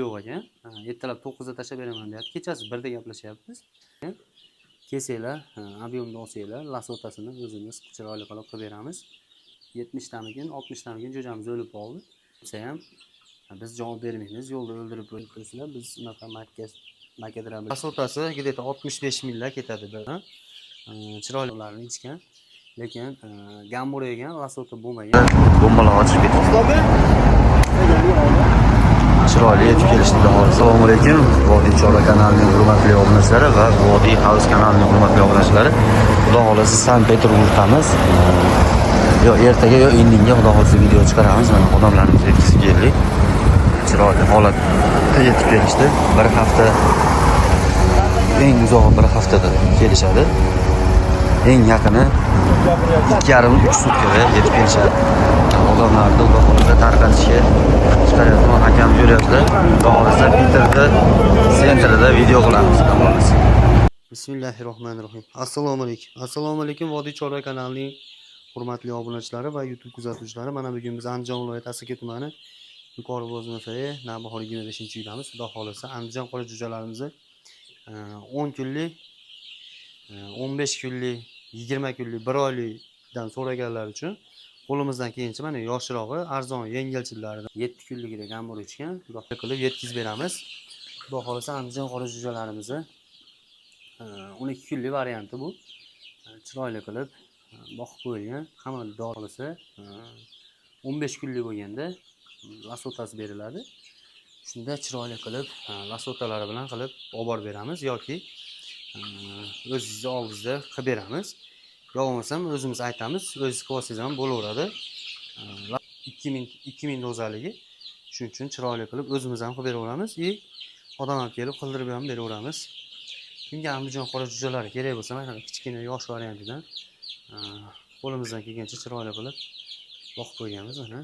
Yo'q ekan. Ha, ertalab 9da tashlab beraman deyapti. Kechasi 1da gaplashyapmiz. Kelsanglar, объем da olsanglar, lasotasini o'zimiz chiroyli qilib qilib beramiz. 70 tamikin, 60 tamikin jo'jamiz o'lib qoldi. Desa ham biz javob bermaymiz. Yo'lda o'ldirib qo'ysanglar, biz unaqa makka makadrabil. Lasotasi где-то 65 minglar ketadi bir. Ha? Chiroyli ularni ichgan. Lekin gambur yegan, lasota bo'lmagan. Bombalar ochib ketdi. Chiroyli yetib kelishdi, xudo xohlasa. Assalomu alaykum. Vodiy Chorva kanalining hurmatli obunachilari va Vodiy House kanalining hurmatli obunachilari. Xudo xohlasa, Sankt Peterburgdamiz. Yo ertaga, yo indinga, xudo xohlasa, video chiqaramiz. Mana, odamlarimizni yetkazib keldik. Chiroyli holatda yetib kelishdi. Bir hafta, eng uzog'i bir haftada kelishadi. Eng yaqini 2,5-3 sutkada yetib kelishadi. Odamlarni, xudo xohlasa, tarqatishga chiqaryapman. Akam ko'ryaptilar. Xudo xohlasa, Piterda центр ida video qilamiz, xudo xohlasa. Bismillahirrohmanirrohim. Assalomu alaykum. Assalomu alaykum, Vodiy Chorva kanalining hurmatli obunachilari va YouTube kuzatuvchilari. Mana bugun biz Andijon viloyati Asaka tumani Yuqori Bo'zmafa, Navbahor 25-uydamiz. Xudo xohlasa, Andijon qora jo'jalarimizni 10 kunlik, 15 kunlik, 20 kunlik, 1 oylikdan so'raganlar uchun qo'limizdan kelgancha mana yoshrog'i, arzon, yengilchillaridan 7 kunligida gambur ichgan, xudo qilib yetkazib beramiz. Xudo xohlasa, Andijon qora jo'jalarimizni 12 kunlik varianti bu. Chiroyli qilib boqib qo'yilgan. Hamma dorisi 15 kunlik bo'lganda lasotasi beriladi. Shunda chiroyli qilib lasotalari bilan qilib olib borib beramiz yoki o'zingizni oldingizda qilib beramiz. Yo bo'lmasam o'zimiz aytamiz, o'zingiz qilib olsangiz ham bo'laveradi. 2000 2000 dozaligi. Shuning uchun chiroyli qilib o'zimiz ham qilib beraveramiz и odam olib kelib qildirib ham beraveramiz. Kimga Andijon qora jo'jalari kerak bo'lsa, mana kichkina yosh variantidan qo'limizdan kelgancha chiroyli qilib boqib qo'yganmiz. Mana,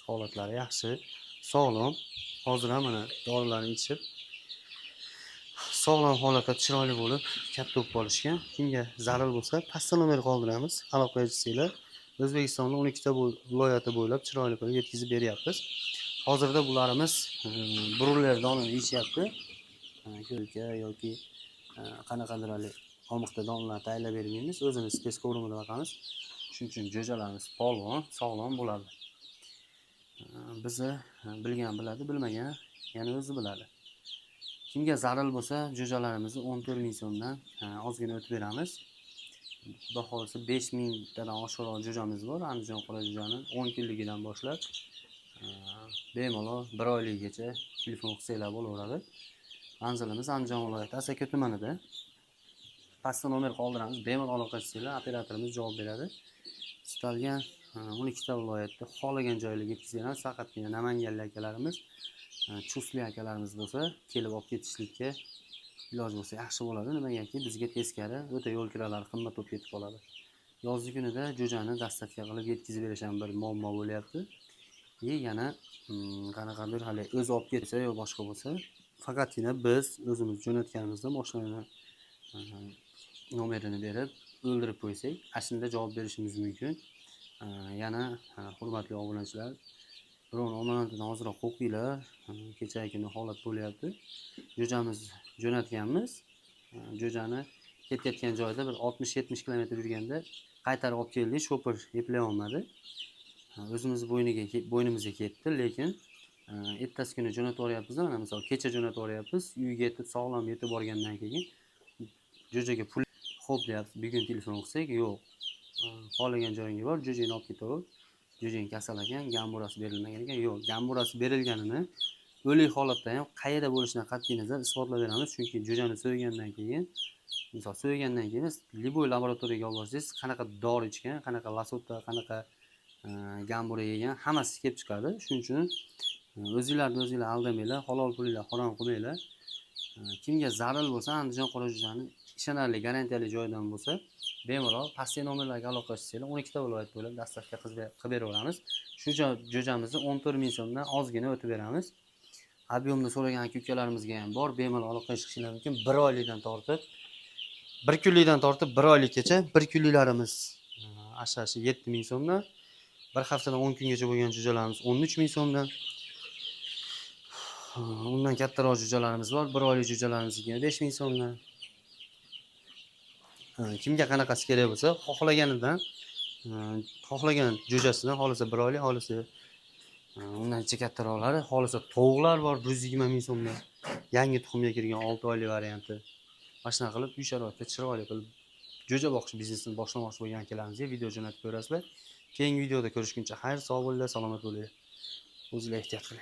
holatlari yaxshi, sog'lom. Hozir ham mana dorilarni ichib, sog'lom holatda chiroyli bo'lib katta bo'lib qolishgan. Kimga zarur bo'lsa, pastda nomer qoldiramiz, aloqaga chiqsanglar. O'zbekistonni 12 ta viloyati bo'ylab chiroyli qilib yetkazib beryapmiz. Hozirda bularimiz bruller donini ichyapti. Ko'lka yoki qanaqadir haligi qomiqda donlar tayyorlab bermaymiz, o'zimiz спецкорм ida boqamiz. Shuning uchun jo'jalarimiz polvon, sog'lom bo'ladi. Bizni bilgan biladi, bilmagan yana o'zi biladi. Kimga zarur bo'lsa, jo'jalarimizni 14 000 so'mdan ozgina o'tib beramiz, xudo xohlasa. 5000 tadan oshiqroq jo'jamiz bor. Andijon qora jo'jani 10 kunligidan boshlab bemalol bir oyligigacha telefon qilsanglar bo'laveradi. Manzilimiz Andijon viloyati Asaka tumanida. Pastda nomer qoldiramiz, bemalol aloqa qilsanglar, operatorimiz javob beradi. Istalgan 12 ta viloyatda xohlagan joylarga yetkazib beramiz. Faqatgina namanganlik akalarimiz, chustli akalarimiz bo'lsa, kelib olib ketishlikka iloji bo'lsa yaxshi bo'ladi. Nimagaki, bizga teskari o'ta yo'l kiralari qimmat bo'lib ketib qoladi. Yozgi kunida jo'jani доставка qilib yetkazib berish ham bir muammo bo'lyapti. И yana qanaqadir hali o'zi olib ketsa yo boshqa bo'lsa, faqatgina biz o'zimiz jo'natganimizda moshinani nomerini berib o'ldirib qo'ysak, ana shunda javob berishimiz mumkin. Yana hurmatli obunachilar, birovni omonatidan ozroq qo'rqinglar. Kechagi kuni holat bo'lyapti. Jo'jamiz jo'natganmiz. Jo'jani ketayotgan joyida bir 60-70 kilometr yurganda qaytarib olib keldik, shopir eplay olmadi. O'zimizni bo'yniga bo'ynimizga ketdi, lekin ertasi kuni jo'natib yuboryapmiz. Mana, misol, kecha jo'natib yuboryapmiz, uyga yetib, sog'lom yetib borgandan keyin jo'jaga pul xo'p deyapsiz. Bugun telefon qilsak, yo'q, xohlagan joyingga bor, jo'jangni olib ketaver, jo'jang kasal ekan, gamburasi berilmagan ekan. Yo'q, gamburasi berilganini o'lik holatda ham qayerda bo'lishidan qat'iy nazar isbotlab beramiz. Chunki jo'jani so'ygandan keyin, misol, so'ygandan keyin любой laboratoriyaga olib borsangiz, qanaqa dori ichgan, qanaqa lasota, qanaqa gambura yegan, hammasi kelib chiqadi. Shuning uchun o'zinglarni o'zinglar aldamanglar, halol pulinglar harom qilmanglar. Kimga zarur bo'lsa, Andijon qora jo'jani ishonarli, garantiyali joydan bo'lsa, bemalol pastki nomerlarga aloqa qilsanglar, 12 ta viloyat bo'ylab доставка qilib beraveramiz. Shu jo'jamizni 14 000 so'mdan ozgina o'tib beramiz. Объем da so'ragan aka ukalarimizga ham bor, bemalol aloqa chiqishinglar mumkin. Bir oylikdan tortib, bir kunlikdan tortib bir oylikgacha. Bir kunliklarimiz ashashi 7000 so'mdan, bir haftadan 10 kungacha bo'lgan jo'jalarimiz 13 000 so'mdan. Undan kattaroq jo'jalarimiz bor. 1 oylik jo'jalarimizniki 5000 so'mdan. Kimga qanaqasi kerak bo'lsa, xohlaganidan, xohlagan jo'jasidan, xohlasa 1 oylik, xohlasa undan ancha kattaroqlari, xohlasa tovuqlar bor 120 ming so'mdan. Yangi tuxumga kirgan 6 oylik varianti. Mana shunaqa qilib uy sharoitida chiroyli qilib jo'ja boqish biznesini boshlamoqchi bo'lgan akalarimizga video jo'natib ko'rasizlar. Keyingi videoda ko'rishguncha xayr, sog' bo'linglar, salomat bo'linglar. O'zinglar ehtiyot qiling.